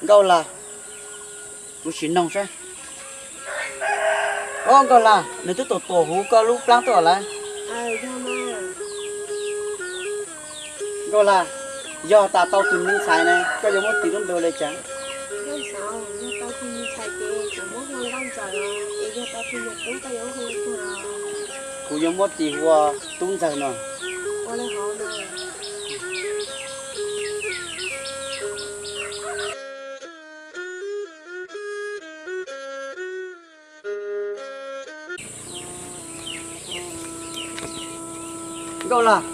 Nkauj Lag, kuv sim noog saib. Ob, Nkauj Lag, nws twb tuam tuam huv koj lub plab tuaj lawm. Nkauj Lag, yog tas tau tus me ntxhais ne, koj yuav muab tis lub npe ua li cas? Kuv yuav muab tis ua Tub Ntxawg no. Nkauj Lag,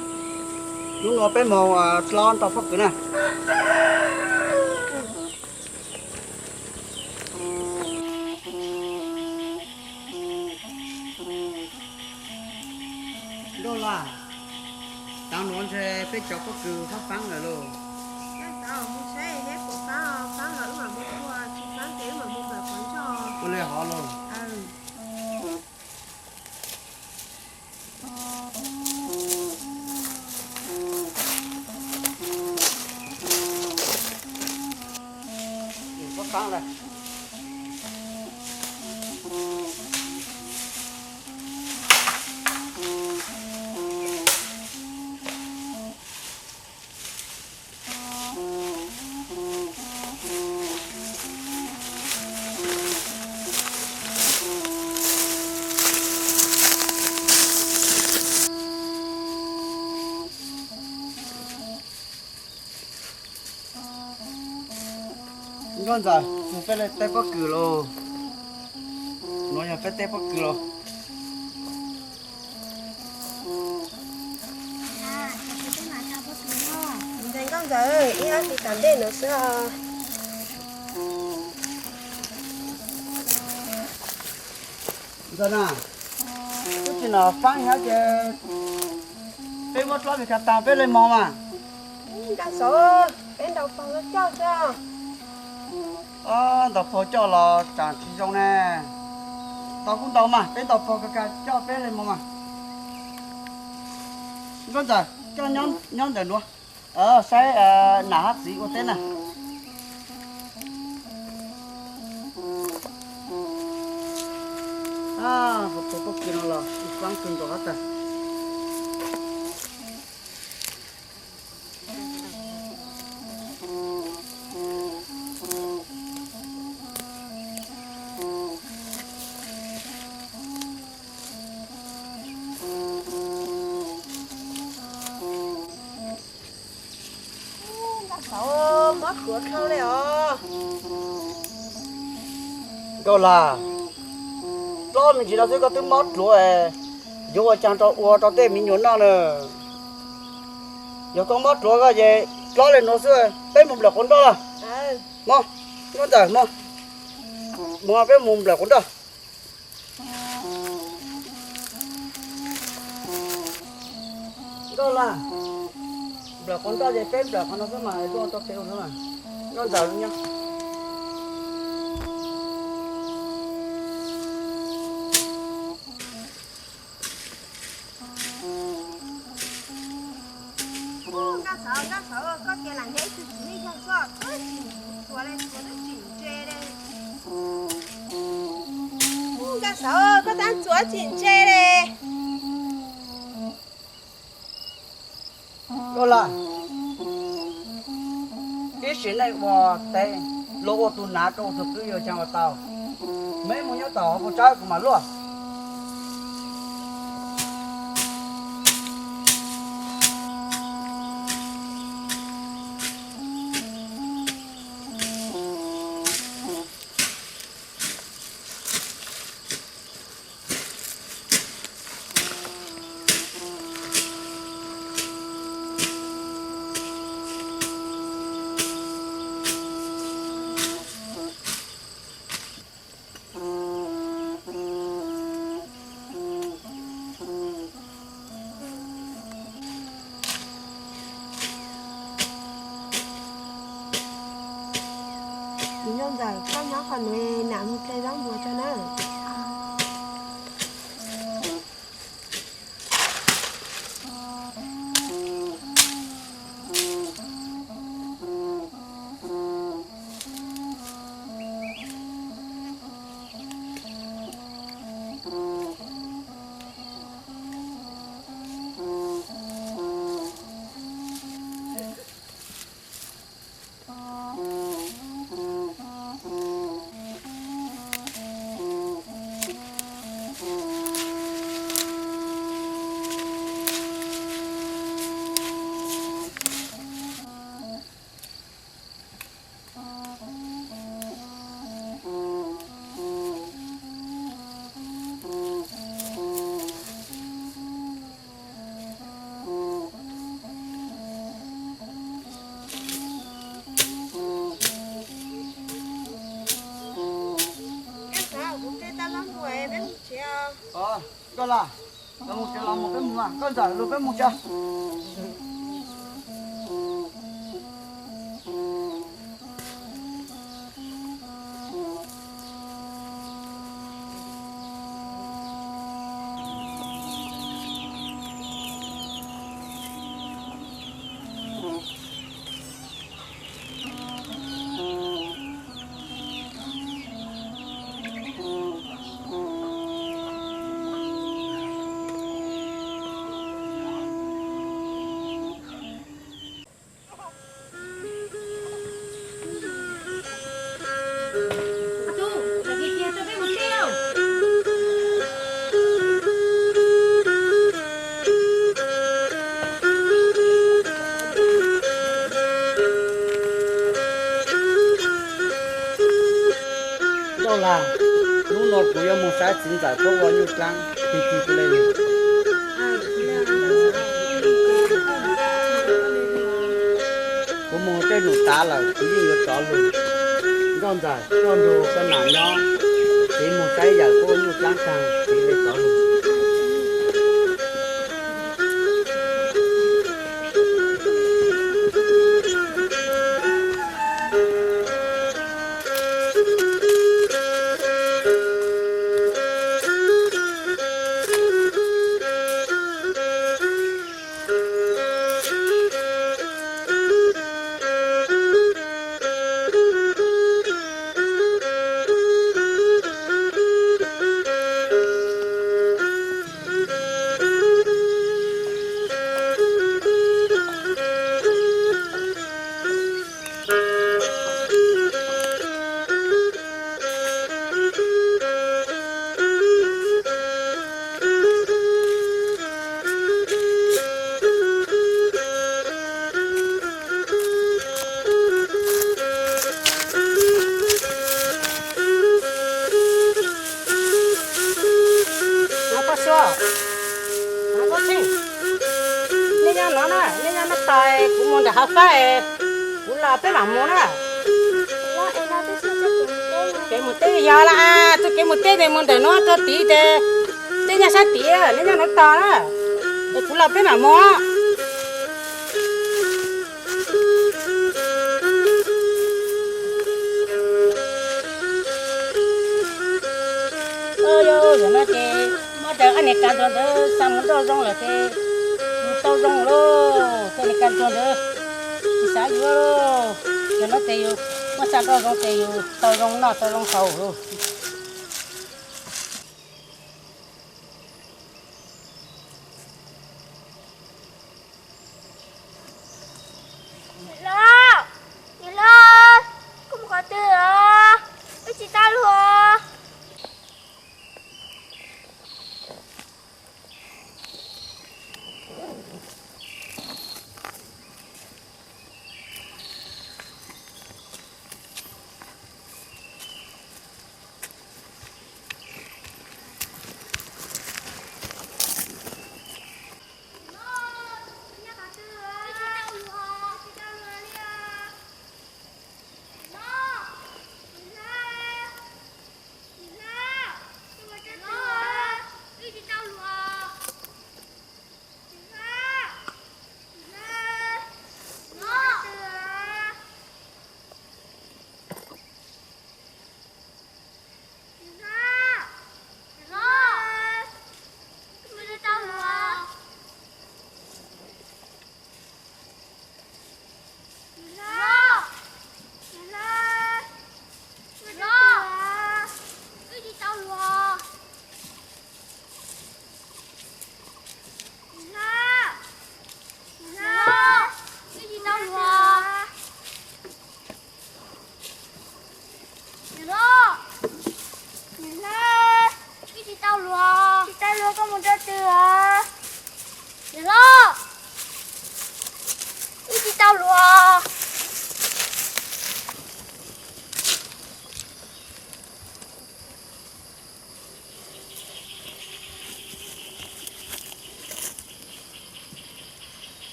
hnub no peb moog dlob nrog pob kws na. Nkauj Lag, tav nuav ntshe peb cov pob kws faab faab lawm lauj. Ua li hov lauj. Nkauj Ntxawm, peb tej pob kws lauj. Nuav yog peb tej pob kws lauj. Nkauj Ntxawm, ib ob hlis tom ntej nuav xwb os. Ntxawm na, tub tsi no faab hab ces peb muab dlob vim kag tas peb le moog mas. Nkauj Ntxawm, peb ntaus paug coj xwb. Ntaus paug coj los tsaam tsis zoo ne. Tau kuj ntau mas, peb ntaus paug kag kag coj peb le moog mas. Nkauj Ntxawm, coj nyob ntawm nuav, saib nam hab txiv ua teb na. Hauv paug pob kws no los faab kawg nkaus hab tag. Nkauj Ntxawm, mob dluav dhau le os. Nkauj Lag, dlob me ntsis no xwb koj twb mob dluav, yuav ua caag rau ua rau tej me nyuam noj na. Yog koj mob dluav koj ces dlob le nuav xwb, peb mus nplawm quas nroj. Moog, Nkauj Ntxawm, moog, moog peb mus nplawm quas nroj. Nkauj Lag, nplawm quas nroj ces peb nplawm qhov no xwb mas, tuaj tau peb ua na. Nkauj Ntxawm, nyob. Nkauj Ntxawm, Nkauj Ntxawm, koj tes lam neb tsis txiv yog koj, koj tsis txuas le, txuas twb tsis ntse le. Nkauj Ntxawm, koj tab txuas tsis ntse le. Nkauj Lag, ib sim neej ua teb luag ua tus nav rau ua tus kwv yuav caag ua tau. Meb mus nyob tom hauv paus tsawb kuv mam luaj. Tus Nkauj Ntxawm, koj nyob qhov nuav, nam mus hle zaub npua tso nawb. Nkauj Las, los mus tsev los mus peb mus, Nkauj Ntxawm los peb mus tsev. Nkauj Las, hnub no kuv yuav mus saib txiv ntxawm tuaj ua nyuj dlaab, tig tig kuv le lug. Kuv mus tej num tav lawm, kuv yeej yuav rov lug. Nkauj Ntxawm, koj nrug koj nam nyob, txiv mus saib yawm tuaj ua nyuj dlaab taag, txiv le rov lug. Koj Suav, koj Xeeb, nej nyob no na, nej nyob no tos kuv mus ntawm hauv fab, kuv los peb mam mus na. Kev mus teb yog las, txuj kev mus teb tes mus ntawm no rau tid tes, tej nyob sab tid, nej nyob no tos na, es kuv los peb mam mus. Yog no ces muab cov ab niag kav ntsuag ntawd xa mus nroj zoo lawm ces yus tau zoo lauj. Tej niag kav ntsuag ntawd tsis xav yuav lauj. Yog no ces yus muab xa nroj zoo ces yus tau zoo noj tau zoo haus lauj. Niam hlob, niam hlob, koj mus qhov twg os? Wb tsis tau luag.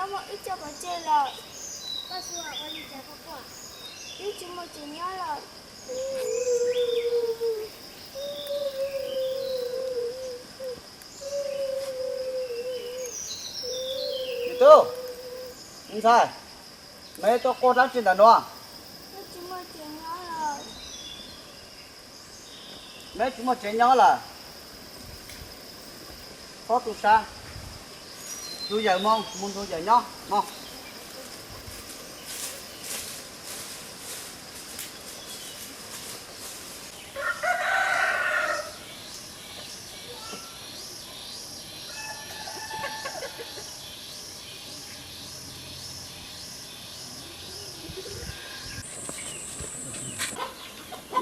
Koj muaj wb coj pov tseg lawm. Koj xua ua li cas koj quaj? Wb tsis muaj tsev nyob lawm. Tub, ntxhais, meb tuaj quaj dab tsi ntawm nuav? Wb tsis muaj tsev nyob lawm. Meb tsis muaj tsev nyob lawm? Txhob tu sab, tus yawm moo mus nrug yawm nyob mog.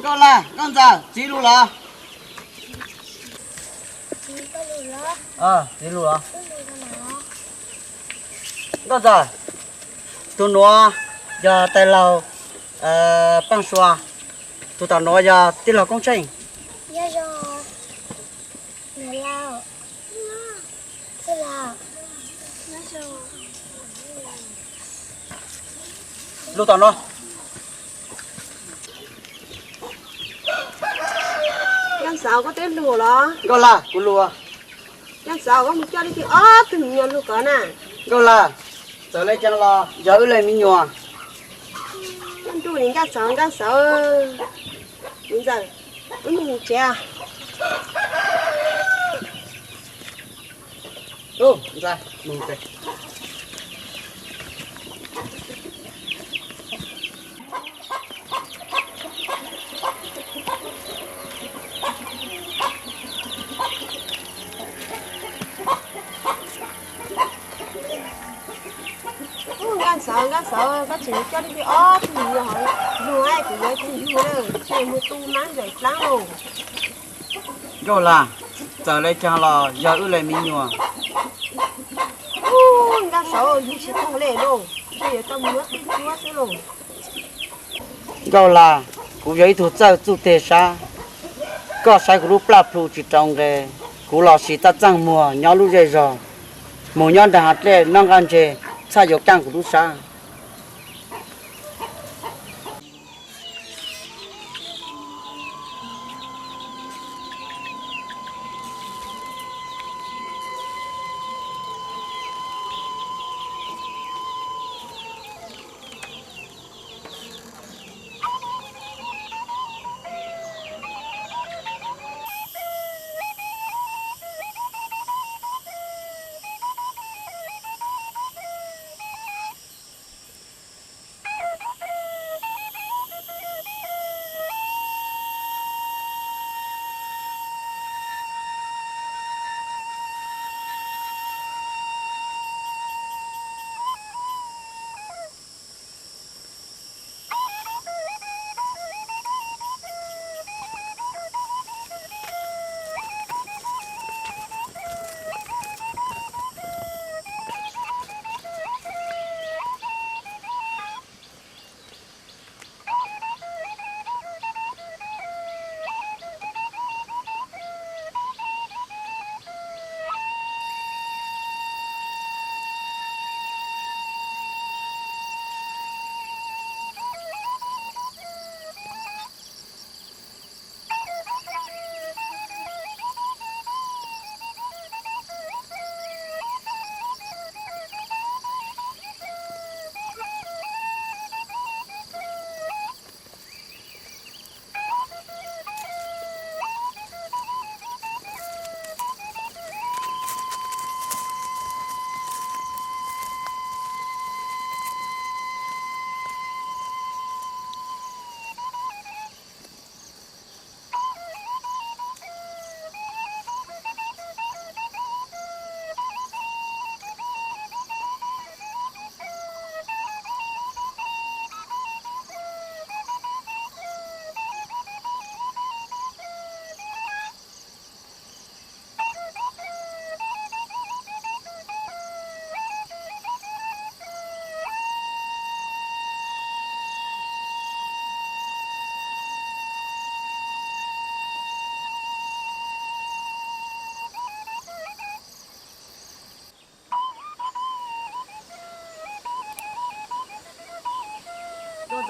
Nkauj Laj, Nkauj Ntxawm, txiv lug los? Txiv lug los? Nkauj Ntxawm, tus nuav yog tais laug Paaj Sua, tus tom nuav yog tij laug Koob Tsheej. Lug tom nuav. Nkauj Ntxawm, koj twb lug los? Nkauj Laj, kuv lug. Nkauj Ntxawm, koj mus coj tij ob tug me nyuam lug kov na. Nkauj Laj, txawm le caag los yog wb le me nyuam. Ntuj, Nkauj Ntxawm, Nkauj Ntxawm, Nkauj Ntxawm, wb mus tsev. Nkauj Ntxawm, Nkauj Ntxawm, koj tseem coj tij ob tug me nyuam lug, kuv yuav tsis yug lawm, tsis mus tu mab ncaim dlaab lauj. Nkauj Laj, txawm le caag los yog wb le me nyuam. Nkauj Ntxawm, yug tsis tau le lauj, tsuas yuav tau muab tub cuab xwb lauj. Nkauj Laj, kuv yog ib tug txawj txuj teg sab, koj saib kuv lub plaj plhu tsis rau nqe, kuv los sis txaj txaaj muag nyob lub zej zog, mus nyob nraag hav dlej noj nqaj ntseg txhaj yuav kaaj kuv lub sab.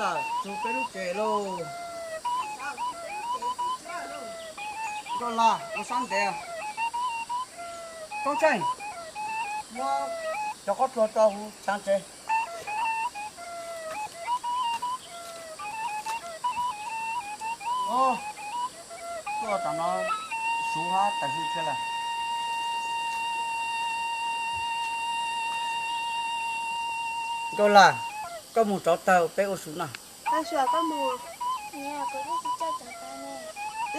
Txug peb lub tsev lauj. Nkauj Lag, ua sab ntev. Koob Tsheej, muab cov qhob tluag rau huv tsaav tsev. Tuaj tom no suv hab tawm hwj thiab lawm. Nkauj Lag, koj mus rauv tawg peb ua su noj. Twb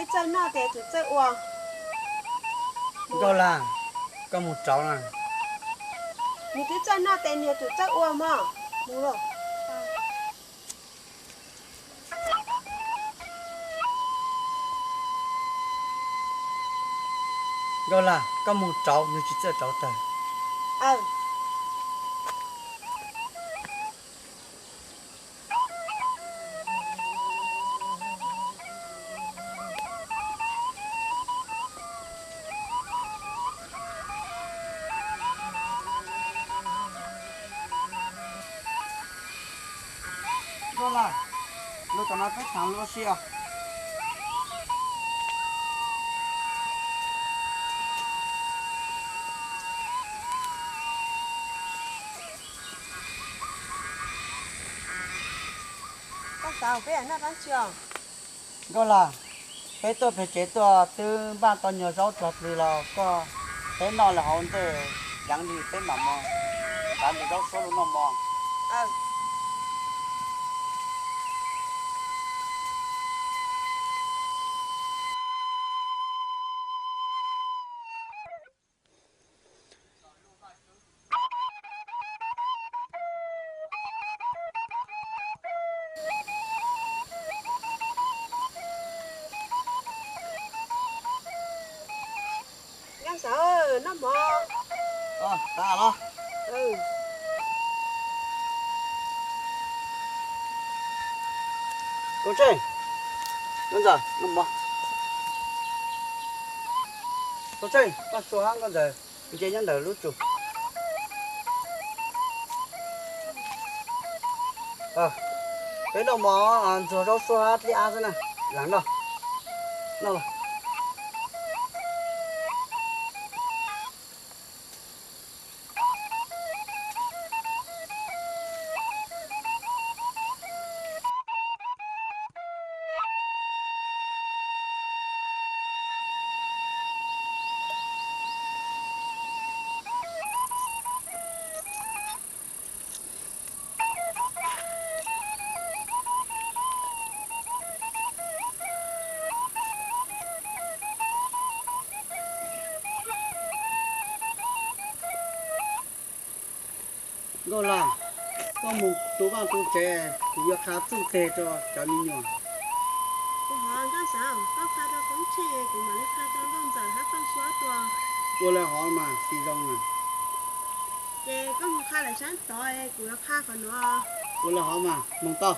txawj noj tes twb txawj ua. Nkauj Lag, koj mus rauv na. Nws twb txawj noj tes nws twb txawj ua mog. Nkauj Lag, koj mus rauv, nws tsis txawj rauv tawg. Nkauj Lag, lug tom no peb thaam lug ua si os. Nkauj Lag, peb tuaj peg tsev tuaj twb npaj tau nyuag zaub txog plig los koj, peb noj lawm hauv ntej, yaav li peb mam mus txav ntawm zaub suab lug noj mov. Nkauj Lag, noj mov. Koob Tsheej, noj mov. Koob Tsheej, koj sua hab Nkauj Ntxawm nce nyob ntawm lub tsum. Peb noj mov ntxuag zaub suab hab dlib ab xwb na, laag noj. Noj los. Nkauj Lag, koj mus tu vaaj tu tsev, kuv yuav qha txuj teg rau cov me nyuam. Kuv hov Nkauj Ntxawm, koj qha rau Koob Tsheej, kuv mam li qha rau Nkauj Ntxawm hab Nkauj Suab tua. Ua li hov mas tsis zoo na. Ces koj mus qha lawm sab tod, kuv yuav qha qhov nuav. Ua li hov mas moog tau.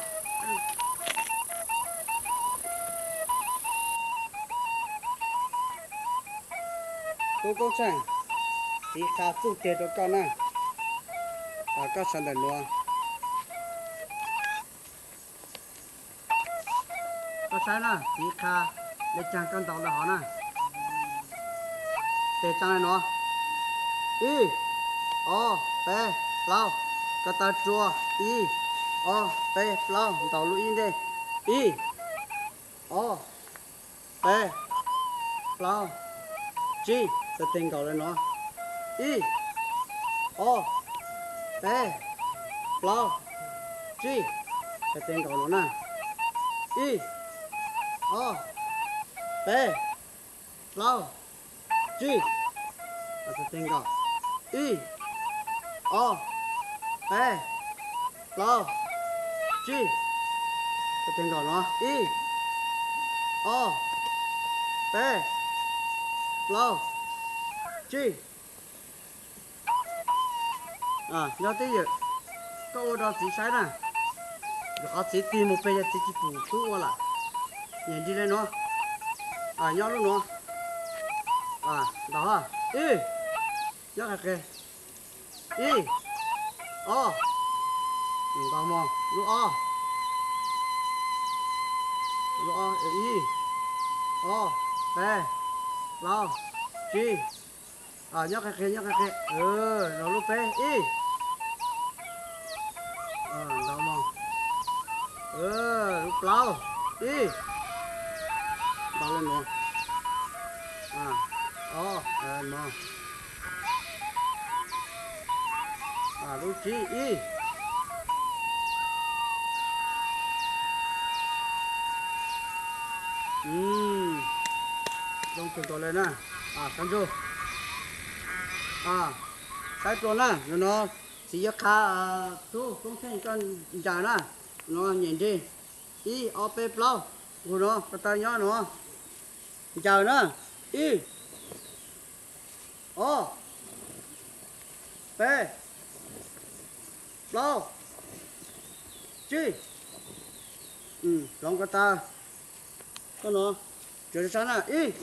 Tub Koob Tsheej, txiv qha txuj teg rau koj na, koj sawv ntawm nuav. Koj saib na, txiv qha le caag koj ntaus le hov na. Teg tsaa le nuav, ib, ob, peb, plaub, ko taw rua, ib, ob, peb, plaub, ntaus lub ib ntej, ib, ob, peb, plaub, tsib, txhad teg nkaus le nuav, ib, ob, peb, plaub, tsib, txhad teg nkaus nuav na, ib, ob, peb, plaub, tsib, txhad teg nkaus, ib, ob, peb, plaub, tsib, txhad teg nkaus nuav, ib, ob, peb, plaub, tsib. Nyob twj ywm, koj ua rau txiv saib na, rau qhov txiv tig mus peg yog txiv tsis pum tub ua lawm. Nyem nrig le nuav, nyob lub nuav, ntaus, ib, nyob qis qis, ib, ob, ntaus mog, lub ob, Ib, ob, peb, plaub, tsib. Nyob qhia qhia, nyob qhia qhia. Los lub peb, ib. Ntaus mog. Lub plaub, ib. Ntaus li no. Ob, no. Lub tsib, ib. Zoo kawg nkaus li na. Saib ntsuj, saib dua na, no no txiv yuav qha tub Koob Tsheej koj ncaws na, no nyem nrig, ib ob peb plaub, nqug no ko taw nyob no, ncaws na, ib, ob, peb, plaub, tsib, hloov ko taw, koj no, tsuas sab na, ib,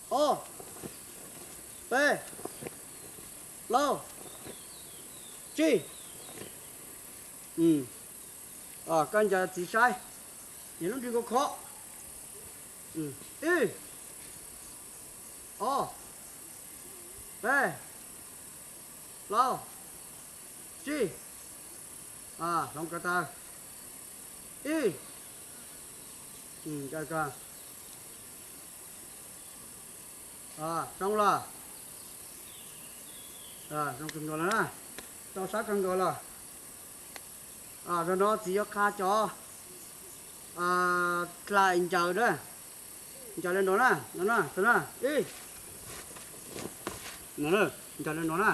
ob, peb, plaub, tsib. Koj ncaws txiv saib, nyem lub nrig ko khov. Ib, ob, peb, plaub, tsib. Hloov ko taw, ib, ncaws ko. Zoo los, zoo kawg nkaus los na, tau sab kawg nkaus los. Zaum no txiv yuav qha cov dlai ncaws na, ncaws li no na, no na, ib, ncaws li no na,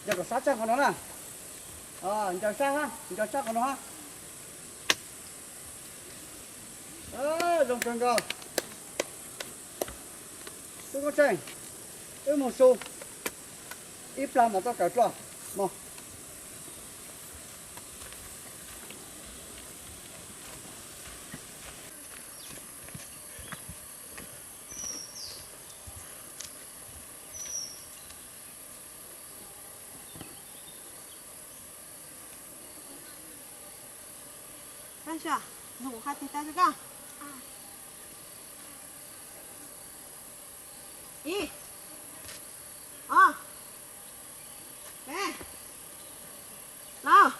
ncaws kom sab tshaj qhov no na, ncaws sab, ncaws sab qhov no hab. Zoo kawg nkaus. Tub Koob Tsheej, wb mus su ib plag mas txoj kawm dlua mog. Tab sis, nug kuv qha tes taw rau koj. Ib, ob, peb, plaub,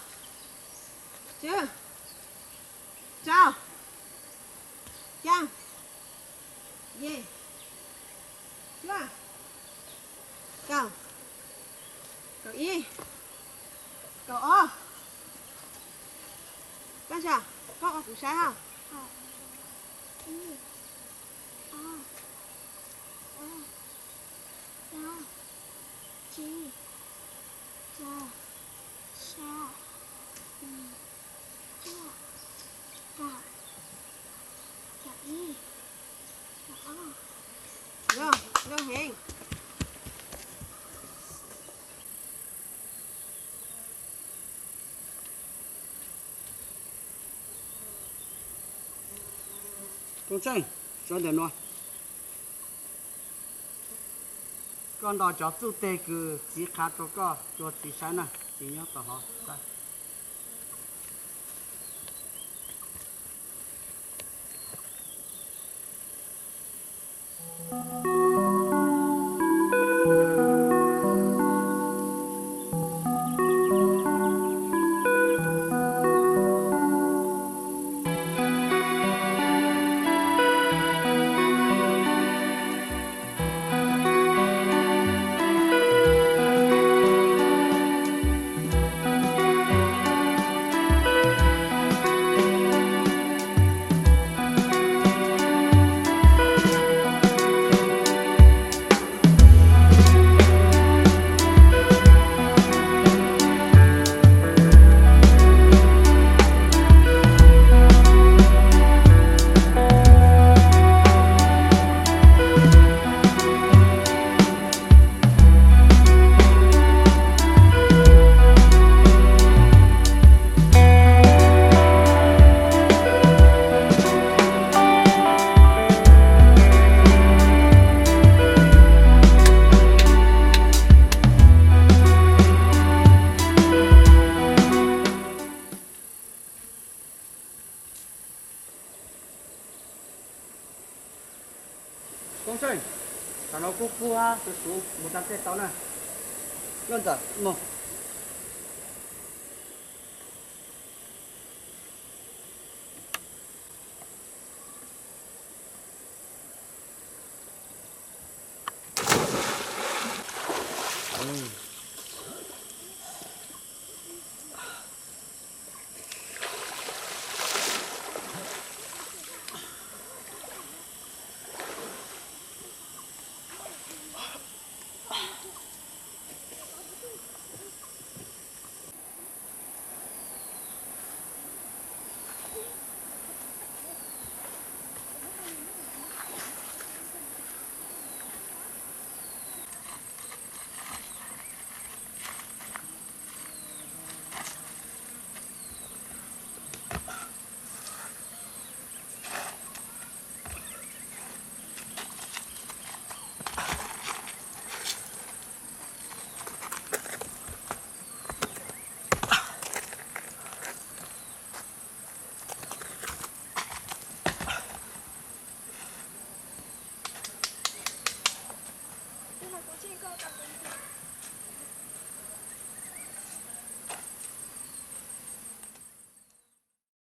tsib, rau, xya, yim, cuaj, kaum, kaum ib, kaum ob. Koj ntsia, koj ua kuv saib hab. Ib, ob, peb, plaub, tsib, rau, xya, yim, cuaj, kaum, kaum ib, kaum ob. Zoo, zoo heev. Tub Tsheej, sawv ntawm no. Koj ntaus cov txuj teg kws txiv qha rau koj rua txiv saib na, txiv nyob tom hov saib. Tus Suav mus tau tej tau na. Loj Ntxawm mus.